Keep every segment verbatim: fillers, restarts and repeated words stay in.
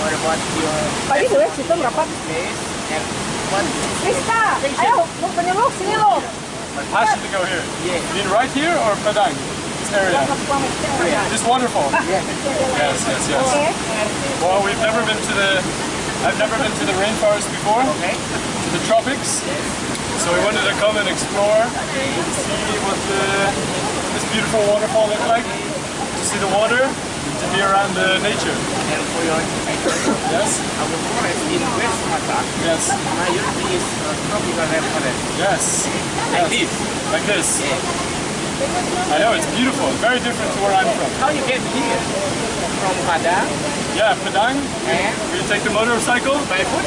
What about your... Tadi boleh cerita berapa? Place and what... Rizka, ayo, mau penyuluh sini lo. Passion to go here. Yeah. You mean right here or Padang? This area. This waterfall. Yeah. Yes, yes, yes. Okay. Well, we've never been to the, I've never been to the rainforest before. Okay. To the tropics. So we wanted to come and explore, see what the, this beautiful waterfall looked like, to see the water, to be around the nature. And for your information, yes, our forest in West Sumatra, yes, majority is, uh, tropical rainforest. Yes. Like this. Like this. Yeah. I know, it's beautiful. Very different to where I'm from. How you get here? From Padang? Yeah, Padang. And? We take the motorcycle. By foot?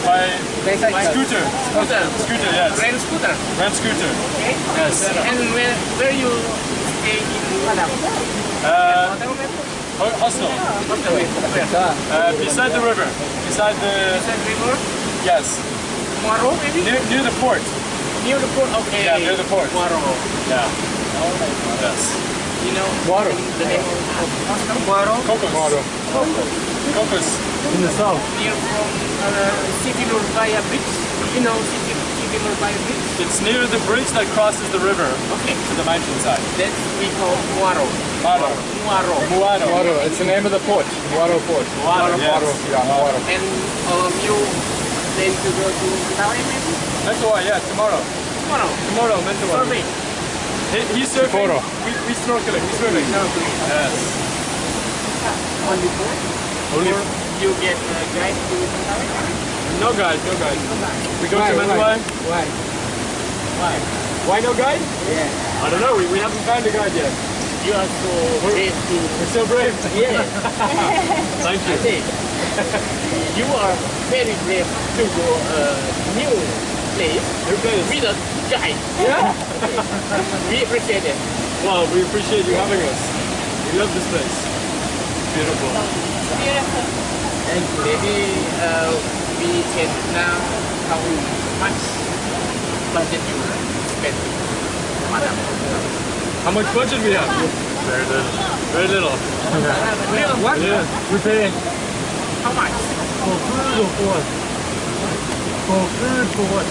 By... Bicycle. Scooter. Scooter. Scooter, yes. Rent scooter. Rent scooter. Okay. Yes. And where, where you stay in Padang? Uh, hotel maybe? Ho-, hostel. Hostel, where? Uh, beside the river. Beside the... Beside river? Yes. Muaro, maybe? Near, near the port. Near the port, okay. Yeah, near the port. Muaro. Yeah. Yes. You know Muaro. The name of hostel? Muaro? Cocos. Muaro. Cocos. In the south. Near from, uh, Siti Nurbaya Bridge. You know Siti, Siti Nurbaya Bridge? It's near the bridge that crosses the river, okay, to the mountainside. That we call Muaro. Muaro. Muaro. Muaro. Muaro. It's the name of the port. Muaro Port. Muaro, yes. Muaro, yeah, Muaro. And, um, you plan to go to Mentawai maybe? Mentawai, yeah, tomorrow. Tomorrow? Tomorrow, Mentawai. Surfing? He, he's surfing. Tomorrow. We, we snorkeling, we swimming. Snorkeling. Yes. Only four? Only... Or you get a guide to Mentawai? No guide, no guide. We go to Mentawai. Why? Why? Why? Why no guide? Yeah. I don't know. We, we haven't found a guide yet. You are so brave to... We're so brave. Yeah. Thank you. I think you are very brave to go a new place... New place. Without guide. Yeah. We appreciate it. Well, we appreciate you having us. We love this place. Beautiful. Beautiful. And maybe, uh, we can now, how much budget you spend on... How much budget we have? Very little. Very little. Little. What? Yeah. We pay... How much? For food or for what? For food, for what?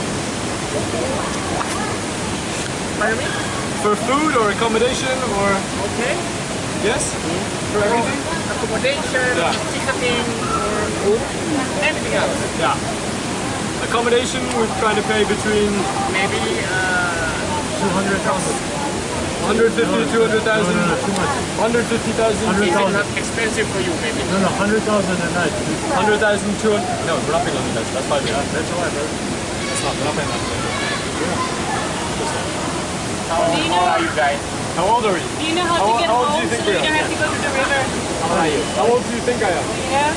Pardon me? For food or accommodation or... Okay. Yes? For everything? Accommodation, yeah, ticketing, or anything else. Yeah. Accommodation, we're trying to pay between... Maybe, uh, two hundred thousand. Hundred fifty, no, two hundred thousand? No, no, no, too much. Hundred fifty thousand? Is it not expensive for you, maybe? No, no, hundred thousand a night. Hundred thousand, two hundred, no, we're not paying hundred thousand. That's five hundred. That's all right, bro. That's not, we're not paying that. Yeah. How, how old are you guys? How old are you? Do you know how to get home so we don't have to go to the river? How old are you? How old do you think I am? Yeah.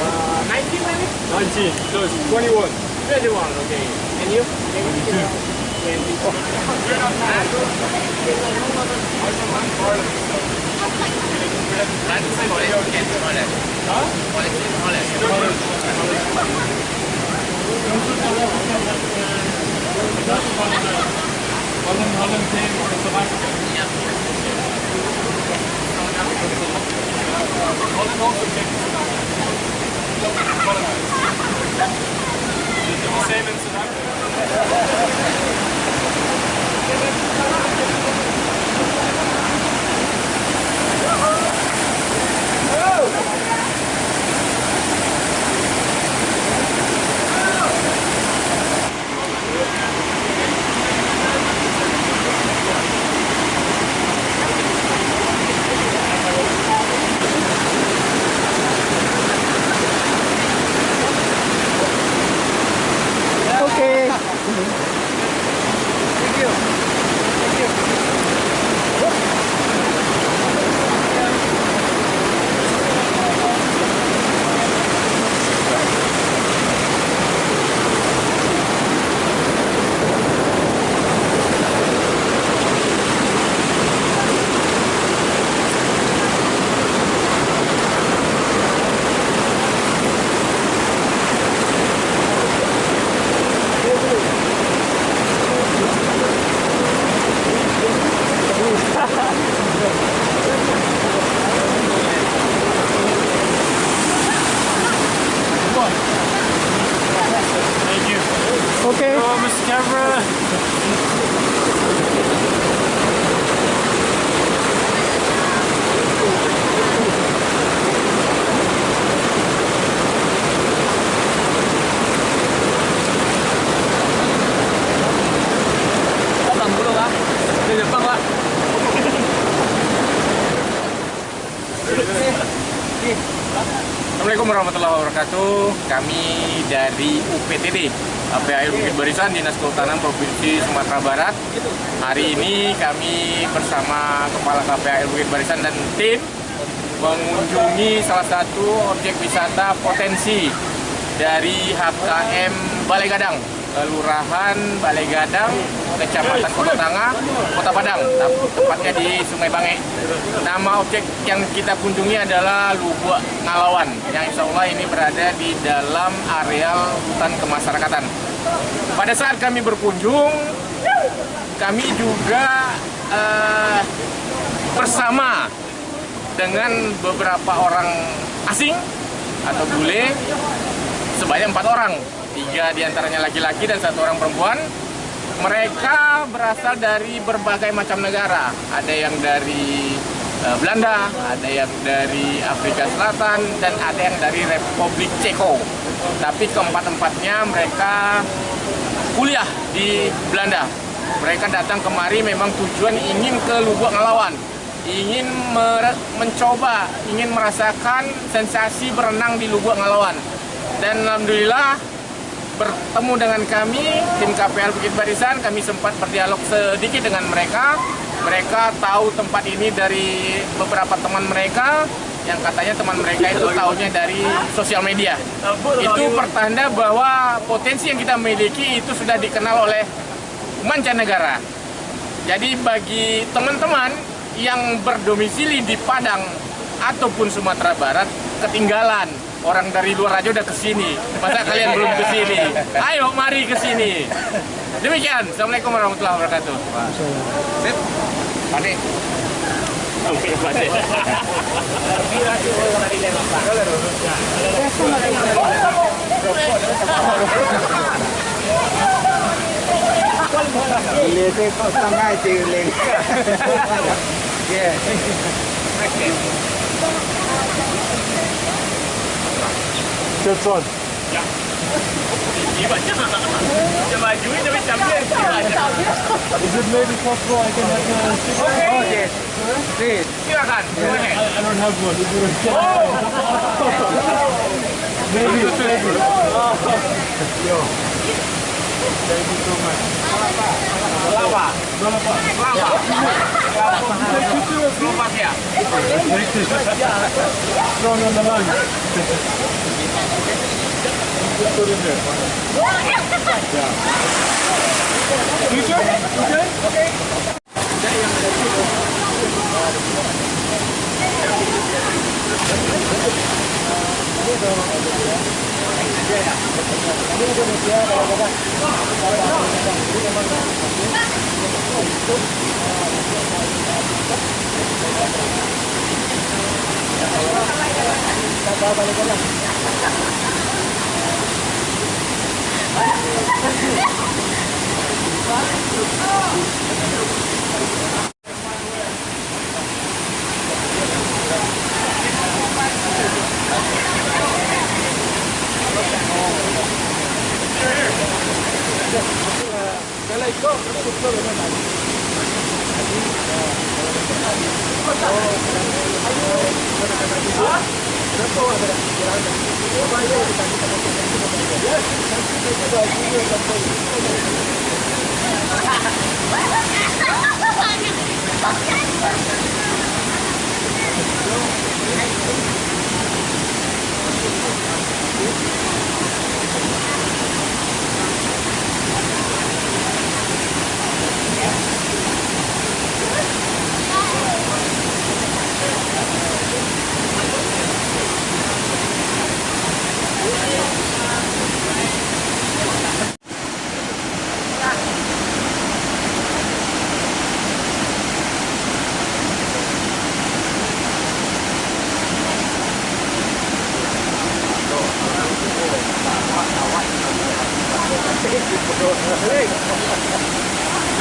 Uh, nineteen maybe? Nineteen. So it's twenty-one. Twenty-one, okay. And you? Twenty-two. Twenty-two. Huh? Okay. Warahmatullahi wabarakatuh. Kami dari U P T B, P A L Bukit Barisan, Dinas Kehutanan Provinsi Sumatera Barat. Hari ini kami bersama Kepala K P A L Bukit Barisan dan tim mengunjungi salah satu objek wisata potensi dari H K M Balai Gadang, Kelurahan Balai Gadang, Kecamatan Kuto Tangah, Kota Padang, tap-, tepatnya di Sungai Bangek. Nama objek yang kita kunjungi adalah Lubuak Ngalawan, yang insya Allah ini berada di dalam areal hutan kemasyarakatan. Pada saat kami berkunjung, kami juga, eh, bersama dengan beberapa orang asing atau bule sebanyak empat orang. Tiga diantaranya laki-laki dan satu orang perempuan. Mereka berasal dari berbagai macam negara. Ada yang dari, eh, Belanda, ada yang dari Afrika Selatan, dan ada yang dari Republik Ceko. Tapi keempat-empatnya mereka kuliah di Belanda. Mereka datang kemari memang tujuan ingin ke Lubuak Ngalawan, ingin mere-, mencoba, ingin merasakan sensasi berenang di Lubuak Ngalawan. Dan alhamdulillah, bertemu dengan kami, tim K P A L Bukit Barisan, kami sempat berdialog sedikit dengan mereka. Mereka tahu tempat ini dari beberapa teman mereka, yang katanya teman mereka itu tahunya dari sosial media. Itu pertanda bahwa potensi yang kita miliki itu sudah dikenal oleh mancanegara. Jadi, bagi teman-teman yang berdomisili di Padang ataupun Sumatera Barat, ketinggalan. Orang dari luar aja udah ke sini. Masa kalian belum ke sini? Ayo, mari ke sini. Demikian. Assalamualaikum warahmatullahi wabarakatuh. Sip. Panik. Panik. Gila tu, kau sangat je, Leng. Yeah. That's all. Is it maybe possible I can have a cigarette? Oh, yes. Please. Silakan. Go ahead. I, I don't have one. If you don't— Oh. Maybe, maybe. Yo. Thank you so much. Kelapa. Kelapa. Kelapa. Kelapa siap. Strong on the lung. Just put it there. Yeah. You sure? Okay.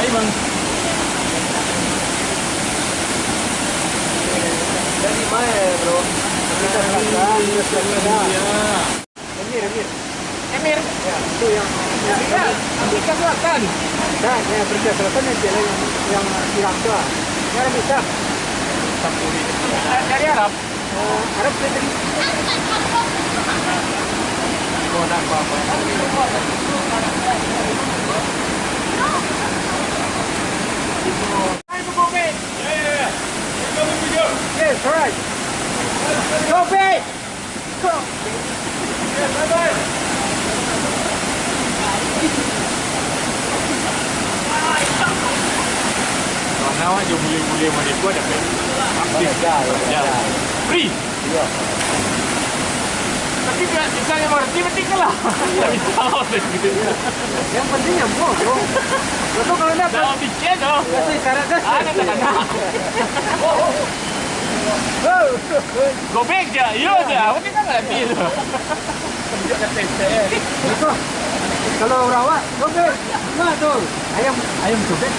Hai, Bang. Dari mana, bro? Kita Selatan, kita Selatan. Iya. Emir, Emir. Emir? Ya, itu yang, yang Afrika, Afrika Selatan. Nah, yang Afrika Selatan yang jalan yang, yang Irak tu lah. Yang Arab Islam. Dari, dari Arab? Yes, alright. Go big. Go. Mana awak je boleh-boleh mereka dapat. Aktif. Ya. Free. Tapi kalau misalnya mengerti, berarti kalah. Tak bisa. Yang penting nyambung, bro. Betul kalau enggak, tak pikir tu. Kasih syarat dah. Ada tak ada? Go back je. Yo je. Apa kita ngerti tu? Betul. Kalau orang awak, go back. Nah, tu. Ayam, ayam go back.